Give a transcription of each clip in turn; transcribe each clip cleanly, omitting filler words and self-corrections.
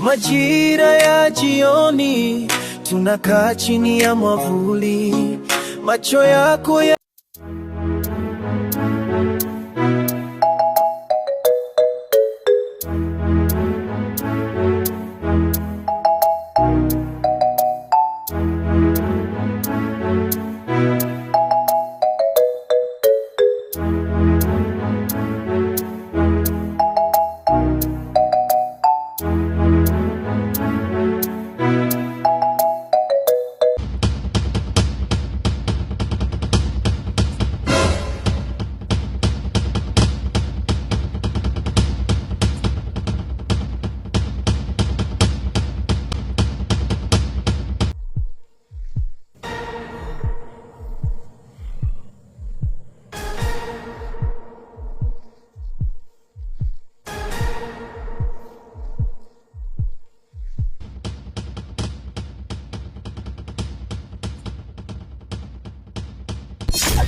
Majira ya jioni, tunakaa chini ya mwavuli, macho yako ya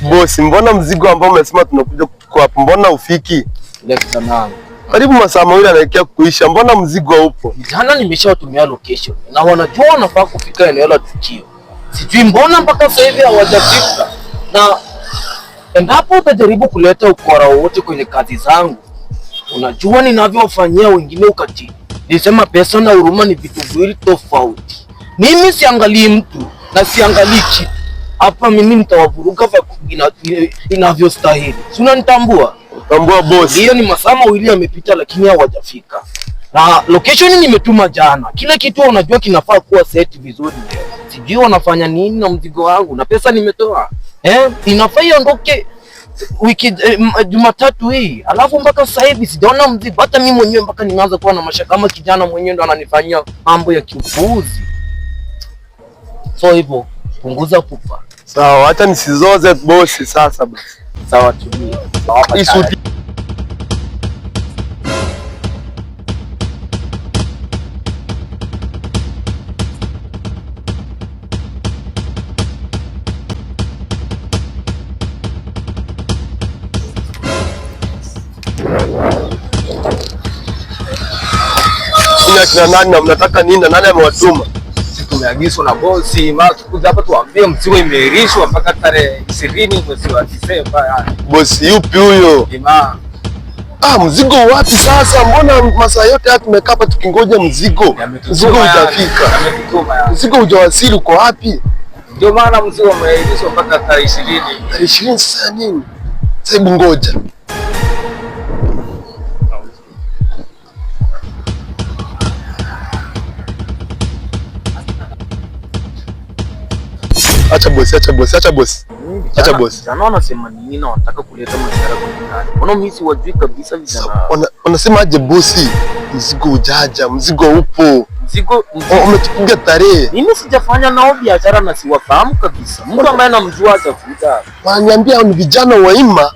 Bosi, mbona mzigo ambao umesema tunakuja kuchukua hapo, mbona ufiki? Karibu masaa 2 yanaelekea kuisha, mbona mzigo haupo? Jana nimeshawatumia location na wanajua wanafaa kufika eneo la tukio. Sijui mbona mpaka sasa hivi hawajafika. Na endapo utajaribu kuleta ukora wowote kwenye kazi zangu, unajua ninavyowafanyia wengine ukatili. Nilisema pesa na huruma ni vitu viwili tofauti. Mimi siangalii mtu na siangalii kitu. Hapa mimi nitawavuruga inavyostahili. Si unanitambua? Tambua bosi. Hiyo ni masaa 2 yamepita lakini hawajafika. Na location nimetuma jana. Kila kitu unajua kinafaa kuwa set vizuri. Sijui wanafanya nini na mzigo wangu na pesa nimetoa. Inafaa iondoke wiki Jumatatu hii. Alafu mpaka sasa hivi sijaona mzigo. Hata mimi mwenyewe mpaka nimeanza kuwa na mashaka kama kijana mwenyewe ndo ananifanyia mambo ya kiupuuzi. So hivyo punguza pupa. Sawa, acha nisizoze bosi sasa basi. Sawa, tulie. Isuti. Kina nani na mnataka nini na nani amewatuma? Tumeagizwa na bosi, mara tukuja hapa tuambie mzigo imeahirishwa mpaka tarehe 20 mwezi wa Disemba. Bosi yupi huyo? Jamaa. Mzigo wapi sasa? Mbona masaa yote hapa tumekaa hapa tukingoja mzigo? Mzigo hujafika. Mzigo hujawasili, uko wapi? Ndio maana mzigo umeahirishwa mpaka tarehe 20. Tarehe 20 sasa nini? Sasa hebu ngoja. Acha bosi, acha bosi, acha bosi. Acha bosi. Vijana wanasema nini na wanataka kuleta madhara kwenye kazi? Mbona mimi siwajui kabisa vijana? Wanasema aje bosi? Mzigo hujaja, mzigo upo. Mzigo umetupiga tarehe. Mimi sijafanya nao biashara na siwafahamu kabisa. Mtu ambaye namjua atafuta. Wananiambia ni vijana wa Ima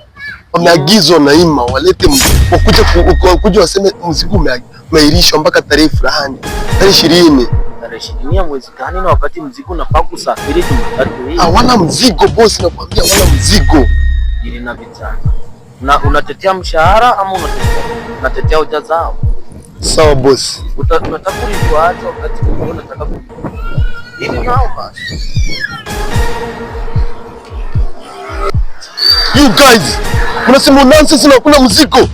wameagizwa na Ima walete wakuje waseme mzigo umeahirishwa mpaka tarehe fulani. Tarehe 20. Tarehe 20 ya mwezi gani na wakati mzigo unafaa kusafiri Jumatatu hii? Hawana mzigo bosi, nakwambia hawana mzigo. Ili na vijana. Na unatetea mshahara ama unatetea hoja zao? Sawa bosi. Unataka kulipwa aje wakati mwingine unataka kulipwa? Ili nao basi. You guys, mnasema nonsense na hakuna mzigo.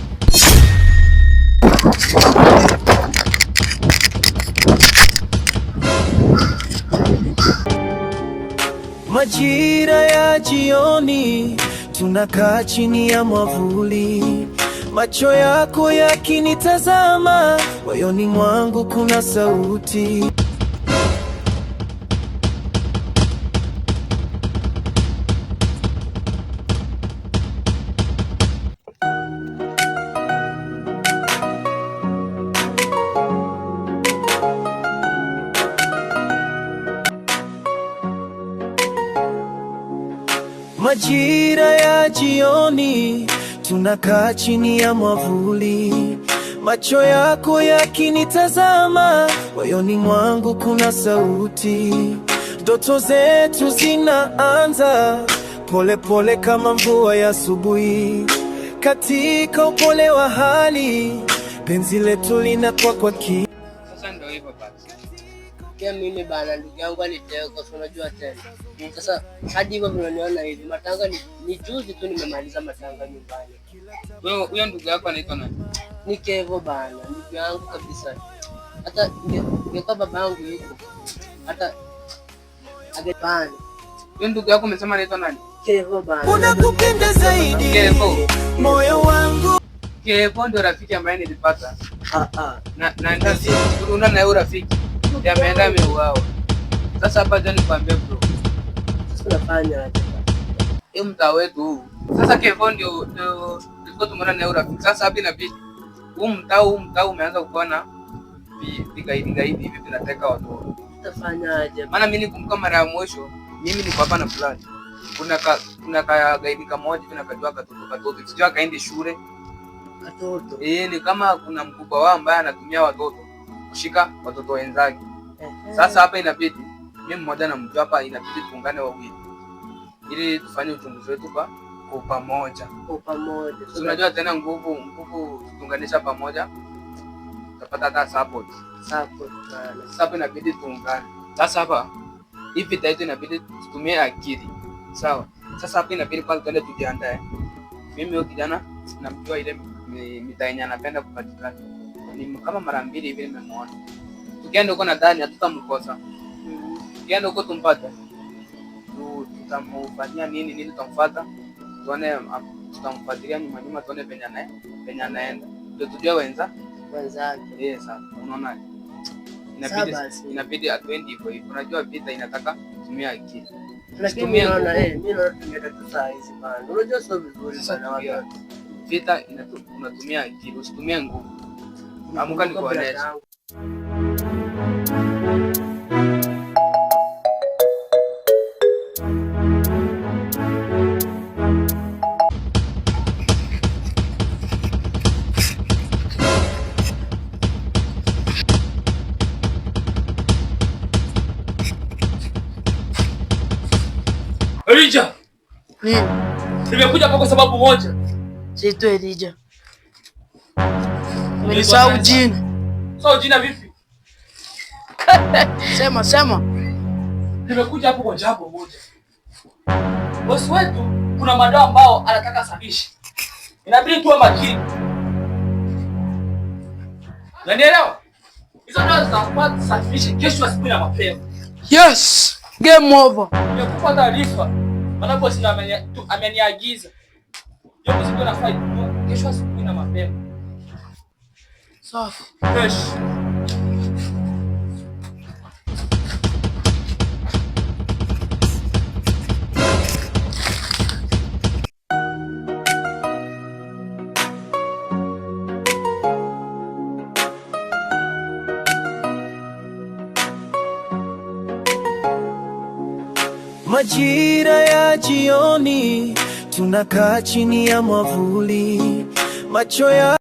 Majira ya jioni, tunakaa chini ya mwavuli, macho yako yakinitazama, moyoni mwangu kuna sauti. Majira ya jioni, tunakaa chini ya mwavuli, macho yako yakinitazama, moyoni mwangu kuna sauti. Ndoto zetu zinaanza pole pole kama mvua ya asubuhi. Katika upole wa hali, penzi letu linakuwa kwa Sasa ndio hivyo. Pia mimi bana, ndugu yangu aliteka, si unajua tena. Sasa hadi hivyo vile hivi, matanga ni juzi tu nimemaliza matanga nyumbani. Wewe, huyo ndugu yako anaitwa nani? Ni Kevo bana, ndugu yangu kabisa. Hata ingekuwa baba yangu yuko hata bana. Huyo ndugu yako umesema anaitwa nani? Kevo bana. Unakupenda zaidi Kevo. moyo wangu. Kevo ndio rafiki ambaye nilipata. Ah ah. Na ndio tuliunda na yule rafiki. Ndiye ameenda ameuawa. Sasa hapa ndio nikwambie bro. Sasa unafanya aje? Hiyo mtaa wetu huu. Sasa Kevo ndio tulikuwa tumeona na yule rafiki. Sasa hapa inabidi huu mtaa umeanza kuona vigaidi gaidi hivi vinateka watu. Tutafanya aje? Maana mimi nikumbuka mara ya mwisho mimi niko hapa na fulani. Kuna ka gaidi kamoja hivi nakajua katoto katoto. Sijui akaende shule. Katoto. Eh, ni kama kuna mkubwa wao ambaye anatumia watoto kushika watoto wenzake. Sasa hapa inabidi mimi mmoja namjua hapa, inabidi tuungane wawili ili tufanye uchunguzi wetu kwa pamoja. Kwa pamoja. Si unajua tena nguvu tuunganisha pamoja tutapata hata support. Support bana. Sasa hapa inabidi tuungane. Sasa hapa hii vita yetu inabidi tutumie akili. Sawa. Sasa hapa inabidi kwanza tuende tujiandae. Mimi huyo kijana namjua ile mitaa yenye anapenda kupatikana. Ni kama mara mbili hivi nimemuona. Tukienda huko nadhani hatutamkosa. Tukienda huko tumpate. Tutamfanyia nini nini, tutamfuata. Tuone, tutamfuatilia nyuma nyuma, tuone penye anaenda. Ndio tujue wenza. Wenzake. Eh, sasa unaona? Sawa basi. Inabidi atuendi hivyo hivyo. Unajua vita inataka tumia akili. Lakini Tumia mimi naona nguvu. mimi naona tungeenda tu saa hizi bana. Unajua sio vizuri Sasa bana watu. Vita unatumia akili, usitumie nguvu. Amuka nikuoneshe. Elijah, Nini? nimekuja hapa kwa sababu moja. Siitwi Elijah. Umenisahau jina. So jina vipi? Sema sema. Nimekuja hapo kwa jambo moja. Bosi wetu kuna madawa ambao anataka asafishe. Inabidi tuwe makini. Unanielewa? Hizo dawa zitakuwa tusafishe kesho asubuhi na mapema. Yes, game over. Nimekupa taarifa. Maana bosi ndo ameniagiza. Hiyo mzigo nafaa itumwe kesho asubuhi na mapema. Safi. Fresh. Majira ya jioni tunakaa chini ya mwavuli, macho ya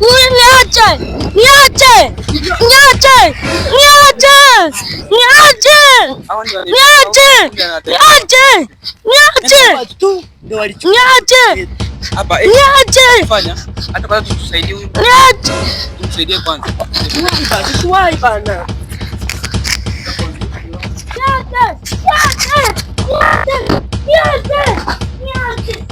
Niache! Niache! Niache! Niache! Niache! Niache! Niache! Niache! Niache! Hapa Niache! fanya hata kwanza tusaidie huyu, Niache! tumsaidie kwanza. Tuwahi bana. Niache! Niache! Niache! Niache!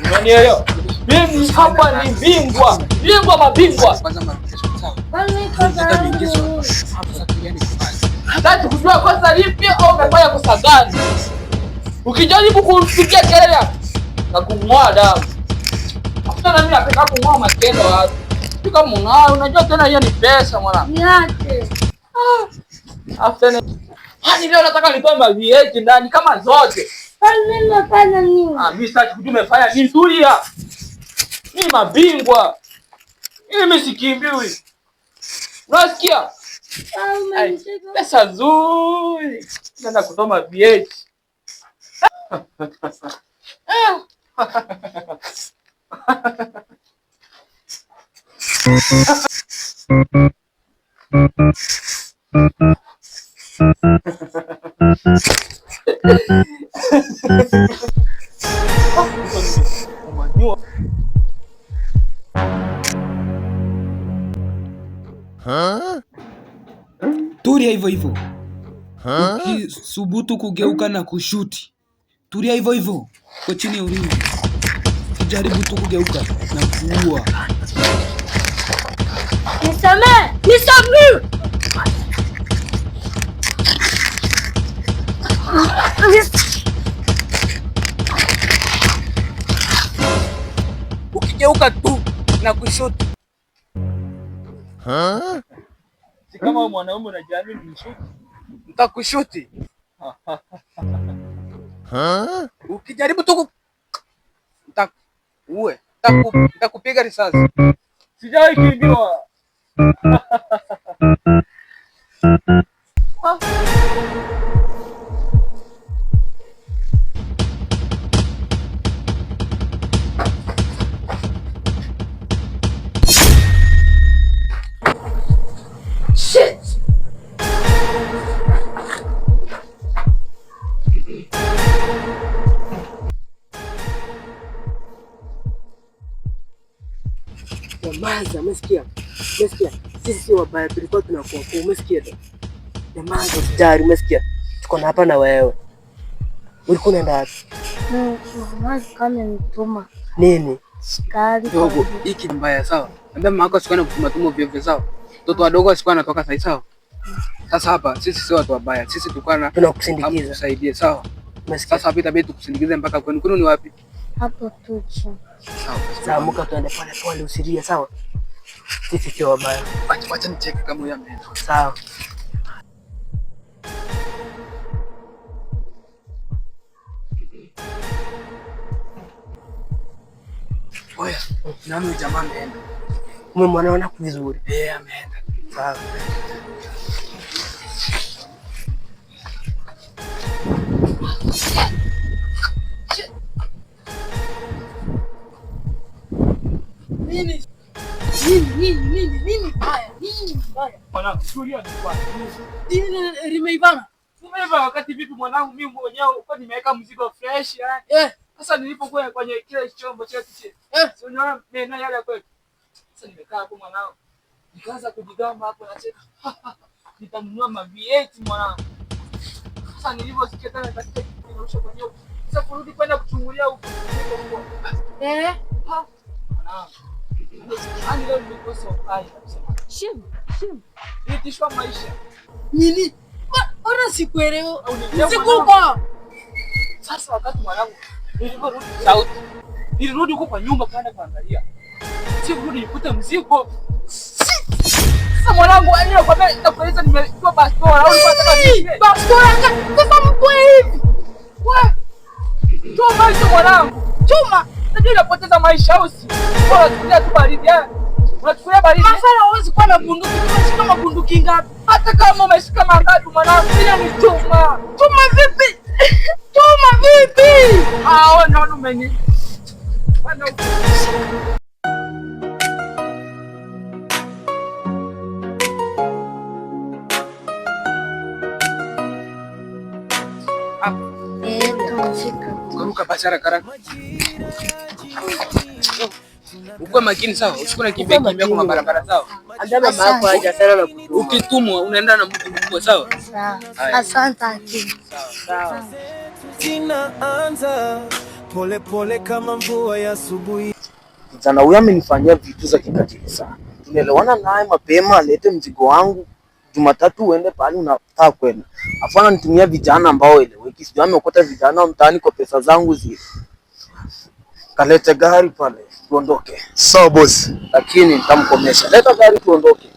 Unanielewa? Mimi hapa ni bingwa, bingwa mabingwa. Kwanza marudisho, sawa? Hataki kujua kosa lipi au umefanya kosa gani. Ukijaribu kumpigia kelele na kung'oa damu. Hakuna, na mimi napenda kung'oa makendo watu. Sio kama ung'aa, unajua tena hiyo ni pesa mwanangu. Niache! Afu tena. Yaani leo nataka nitoe mavieti ndani kama zote. Kwani nimefanya nini? Ah, mimi sitaki kujua umefanya nini. Tulia. Mimi mabingwa. Mimi sikimbiwi. Unasikia? Pesa nzuri. Naenda kusoma BH. Tulia hivyo hivyo. Ukisubutu kugeuka na kushuti. Tulia hivyo hivyo. Kwa chini ya ulimi. Jaribu tu kugeuka na kuua. Nisamee, nisamee. Ukigeuka tu na kushuti. Si kama mwanaume unajiamini nishuti. Nitakushuti. Ukijaribu tu nitakupiga risasi. Sijawahi kimbiwa. Shit. Nyamaza, umesikia? Umesikia? Sisi sio wabaya, tulikuwa tunakuokoa, umesikia? Nyamaza, usijali, umesikia? Tuko na hapa na wewe. Ulikuwa unaenda wapi? Mama kama nituma. Nini? Sukari. Dogo, hiki mbaya sawa. Ambia mama yako asikuwa anakutuma tuma ovyo ovyo sawa. Mtoto wadogo asikuwa anatoka sahi sawa. Sasa hapa sisi sio watu wabaya. Sisi tulikuwa na tunakusindikiza. Tusaidie sawa. Umesikia? Sasa hapa itabidi tukusindikize mpaka kwenu. Kwenu ni wapi? Hapo tu chini. Sawa. Sawa, muka tuende pole pole, usilie sawa. Sisi sio wabaya. Acha nicheke kama huyo ameenda. Sawa. Oya, nani huyu jamaa ameenda? Umemwona vizuri? Eh, ameenda. Sawa. Nini? Nini nini nini mbaya? Nini mbaya? Mwanangu, tulia kwanza. Nini limeibana? Umeiva wakati vipi mwanangu, mimi mwenyewe uko nimeweka mzigo fresh yani. Sasa nilipokuwa kwenye kile chombo chetu kile. Si unaona meno yale ya kwetu. Sasa nimekaa hapo mwanangu. Nikaanza kujigamba hapo na cheka. Nitanunua ma V8 mwanangu. Sasa niliposikia tena katika kinarusha kwenye huko. Sasa kurudi kwenda kuchungulia huko. Ha. Mwanangu. Yaani leo nimekosa uhai kabisa. Shim, shim. Nilitishwa maisha. Nini? Ona sikuelewa. Sikupa. Sasa wakati mwanangu niliporudi sauti. Nilirudi huko kwa nyumba kwenda kuangalia. Sikurudi nikuta mzigo. Sasa mwanangu nilikwambia nitakueleza nimekuwa bastola au nilikuwa nataka nini? Bastola sasa mko hivi. Wewe. Chuma hicho mwanangu. Chuma. Unajua unapoteza maisha au si? Bora tulia tu baridi eh. Unachukulia baridi. Mafala huwezi kuwa na bunduki. Umeshika mabunduki ngapi? Hata kama umeshika mangapi mwanangu, ile ni chuma. Chuma vipi? Chuma vipi? Ah, wewe ndio umeni. Bwana Ruka basi haraka haraka. Ukuwe makini sawa, usikue unakimbia kimbia kwa barabara sawa. Ambia mama yako aje sana na kutuma. Ukitumwa unaenda na mtu mkubwa sawa? Sawa. Asante akili. Sawa. Zinaanza pole pole kama mvua ya asubuhi. Kijana huyu amenifanyia vitu za kikatili sana. Tunaelewana naye mapema alete mzigo wangu Jumatatu uende pahali unataka kwenda. Afu ananitumia vijana ambao eleweki. Sijui ameokota vijana wa mtaani kwa pesa zangu zile. Kalete gari pale tuondoke. Sawa boss. Lakini nitamkomesha. Leta gari tuondoke.